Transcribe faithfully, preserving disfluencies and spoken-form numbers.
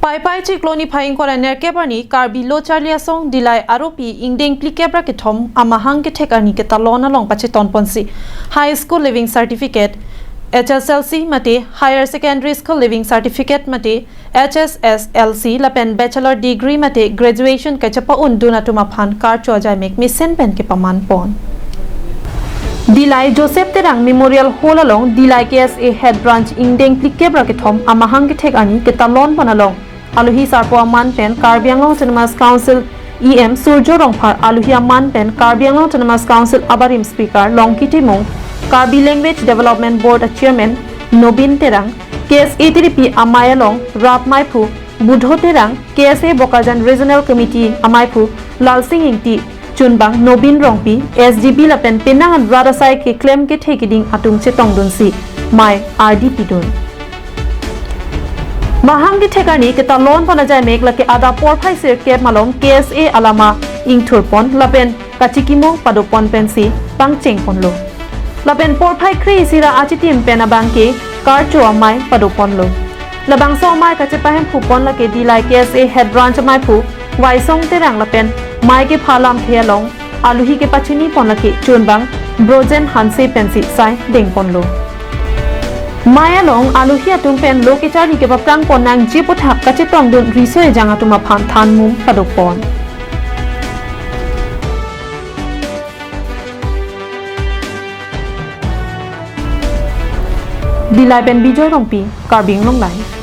Paipai chiklo niphai ingkoi ra nerkep arni Karbi Lo Charli Asong Dillai Aropi ingdeng phlikep ra kethom amahang kethek arni ketalon along pacheton ponsi High School Leaving Certificate, H S L C mate Higher Secondary School Leaving Certificate mate H S S L C lapen Bachelor Degree mate Graduation kachepa'un dun atum aphan karcho ajaimek mesen pen kepaman pon. Dillai Joseph Terang Memorial Hall along Dillai K S A Head Branch ingdeng phlikep ra kethom amahang kethek arni ketalon pon along alohi sarpo aman pen Karbi Anglong Autonomous Council E M Surjo Rongphar, alohi aman pen Karbi Anglong Autonomous Council abarim Speaker Longki Timung, Karbi Language Development Board a Chairman Nobin Terang, K S A tiripi amei along Rap Maiphu, Budho Terang, K S A Bokajan Regional Committee amaiphu Lalsing Ingti, chunbang Nobin Rongpi, S D B lapen penang an rat asai keklem kethe keding atum chetongdunsi mei ardi pidun. Mahang kethek arni ketalon pon ajaimek lake adap porphai sirkep malom K S A alama ingthur pon lapen kachikimong pado pon pensi pangcheng ponlo. Lapen porphai kre isi ra achitim pen abangke karcho amei pado ponlo. Labangso amei kachepahemphu pon lake Dillai K S A Head Branch amaiphu Waisong Terang lapen mei kepha lamthe along alohi kepachini pon lake chunbang Brojen Hanse pensi sai deng ponlo. Mei along alohi atum pen lo kecharli kepaphrang pon nangji aputhak kachetongdun riso ejang atum aphan than mum pado pon. Dillai pen Bijoy Rongpi, Karbi Anglong Live.